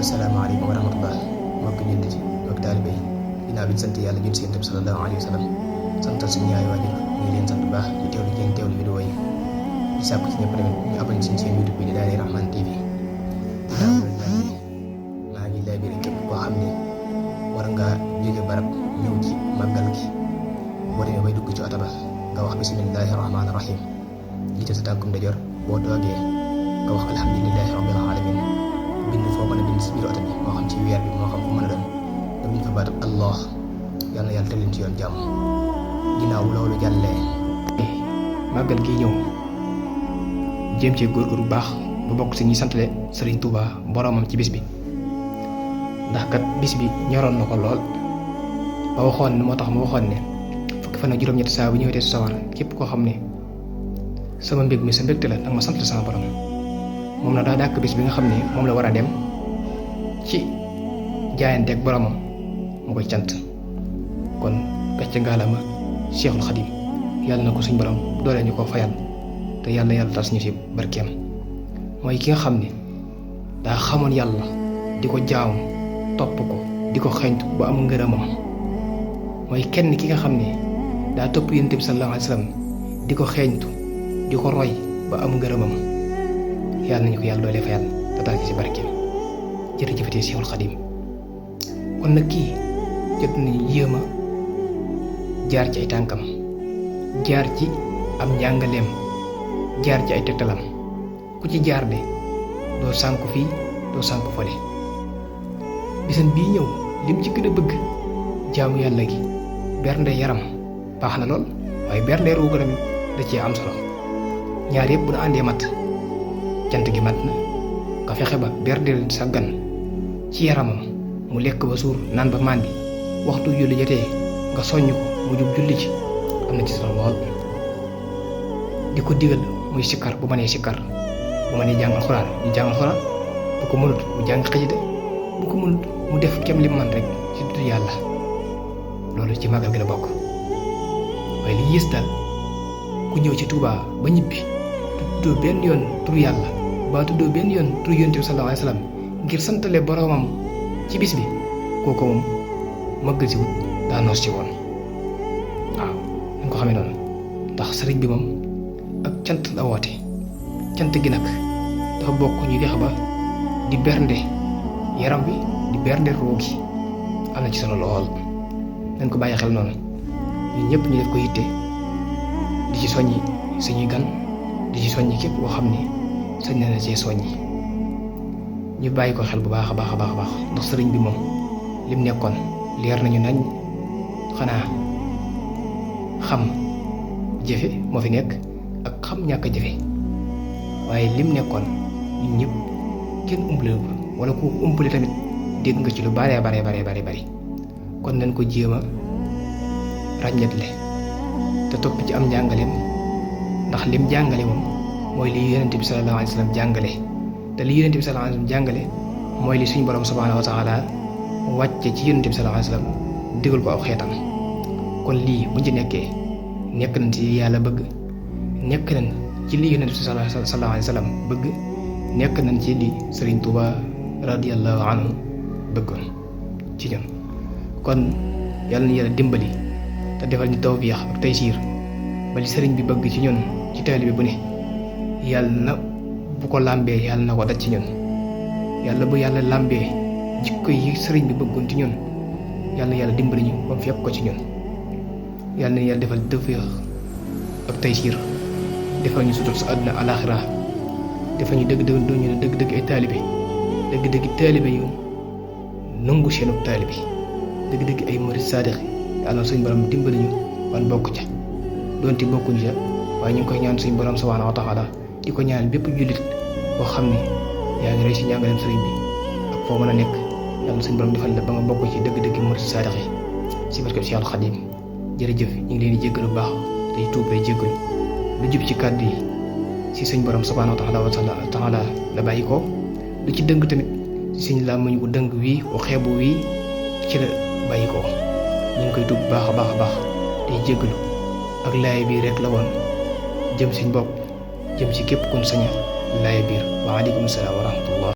asalaamaaleykum wa rahmatullah mbokk jullit yi mbokk taalibe yi ginnaaw bi ñu sant yàlla jul si yonent bi sallallahu alayhi wa sallam santal suñu ñaari waajur ñu ngi leen sant bu baax di teewlu ngeen teewlu vidéo yi di sàkku ci ñëpp tamit ñu abonné ci seen YouTube bi di Daaray Rahmane TV maa ngi lay biir képp koo xam ne war nga jóge barab ñëw ci màggal gi boo demee bay dugg ci oto ba nga wax bismillahi rahmaani rahim jiite sa tànkum ndeyjoor boo toogee nga wax alhamdulillahi rabbil alamin bind foo mën a bind si biir oto bi moo xam ci weer bi moo xam fu mën a doon nga bind fa baatu allah yàlla na yàlla teg leen ci yoon jàmm. ginnaaw loolu jàllee màggal gi ñëw jéem ci góorgóor bu baax bu bokk si ñi santale Serigne Touba boromam ci bis bi ndax kat bis bi ñoroon na ko lool ba waxoon ne moo tax mu waxoon ne fukki fan ak juróom-ñett saa bu ñëwee su sawar képp koo xam ne sama mbég mi sa mbégte la nag ma sant sama borom. moom na daa dàkk bis bi nga xam ne moom la war a dem ci jaayanteeg boromam mu koy cant kon gàcce ngaalama Cheikhul Khadim yàlla na ko suñ borom doole ñu ko fayal te yàlla tas ñu ci barkeem. mooy ki nga xam ne daa xamoon yàlla di ko jaamu topp ko di ko xeeñtu ba am ngërëmam. mooy kenn ki nga xam ne daa topp Yonent bi sallallahu alayhi wa sallam di ko xeeñtu di ko roy ba am ngërëmam. yàlla nañu ko yàlla doole fayal te taal ci barkeem jërëjëfatee Cheikhul Khadim. kon nag kii jot nañu yéema jaar ci ay tànkam jaar ci am njàngaleem jaar ci ay tegtalam ku ci jaar de doo sànku fii doo sànku fole. bisam bii ñëw lim ci gën a bëgg jaamu yàlla gi bernde yaram baax na lool waaye bernde ruuga tamit da cee am solo ñaar yëpp bu na àndee mat cant gi mat na nga fexe ba berdeel sa gan ci yaramam mu lekk ba suur naan ba màndi waxtu julli jotee nga soññ ko mu jub julli ci am na ci solo lool. di ko digal muy sikkar bu mënee sikkar bu mënee jàng alxuraan ñu jàng alxuraan bu ko mënut mu jàng xasida bu ko mënut mu def kem li man rek ci tudd yàlla loolu ci màggal gi la bokk. waaye li yées daal ku ñëw ci Touba ba ñibbi tuddoo benn yoon tur yàlla ba tuddoo benn yoon tur Yonent bi sallallahu alayhi wa sallam ngir santale boromam ci bis bi kooku moom màggal si wut daa noos ci woon. waaw dañ ko xamee noonu ndax sëriñ bi moom ak cant la woote cant gi nag dafa bokk ñu fexe ba di bernde yaram bi di bernde ruu gi am na ci solo lool dañ ko bàyyi xel noonu ñun ñëpp ñu def ko yitte di ci soññi suñuy gan di ci soññi képp koo xam ne sañ na cee soññi ñu bàyyi ko xel bu baax a baax a baax ndax sëriñ bi moom lim nekkoon leer nañu nañ xanaa xam jëfe moo fi nekk ak xam ñàkk jëfe waaye lim nekkoon ñun ñëpp kenn umpale wala ku umpale tamit dégg nga ci lu bare bari kon nañ ko jéem a ràññetle te topp ci am njàngaleem ndax lim jàngale moom mooy li Yonent bi sallallahu alayhi wa sallam jàngale te li Yonent bi sallallahu alayhi wa sallam jàngale mooy li suñu borom subhanahu wa taala wàcce ci Yonent bi sallallahu alayhi wa sallam digal ko aw xeetam. kon lii buñ ci nekkee nekk nañ ci yàlla bëgg nekk nañ ci li Yonent bi sallallahu alayhi wa sallam bëgg nekk nañ ci li Serigne Touba radiyallahu anhu bëggoon ci ñun. kon yàlla na yàlla dimbali te defal ñu tawfiix ak taysiir ba li sëriñ bi bëgg ci ñun ci taalibe bu ne yàlla na bu ko làmbee yàlla na ko daj ci ñun. yàlla bu yàlla làmbee jikko yi sëriñ bi bëggoon ci ñun yàlla na yàlla dimbali ñu ba mu fekk ko ci ñun. yàlla na yàlla defal tawfiix ak taysiir defal ñu sutur sa àdduna alaaxira defal ñu dëgg-dëgg doon ñu ne dëgg-dëgg ay taalibe dëgg-dëgg taalibe yu nangu seenu taalibe dëgg-dëgg ay murid saadiq yàlla na suñu borom dimbali ñu ban bokk ca doonte bokkuñu ca waaye ñu ngi koy ñaan suñu borom subhaanahu wa taala di ko ñaan bépp jullit boo xam ne yaa ngi rey si njàngaleem sëriñ bi ak foo mën a nekk yàlla suñu borom defal la ba nga bokk ci dëgg-dëgg murid saadiq yi si barke Cheikhul Khadim. jërëjëf ñu ngi leen di jéggalu bu baax tey tuub tey jéggalu lu jub ci kàddu yi si suñ borom subhaanahu wa taala la bàyyi ko lu ci dëng tamit si suñ làmmiñ bu dëng wii bu xeebu wii ci la bàyyi ko ñu ngi koy tuub bu baax a baax tey jéggalu ak laay biir rek la woon jëm suñ bopp jëm ci képp kun saña laay biir wa aleykum salaam wa rahmatullah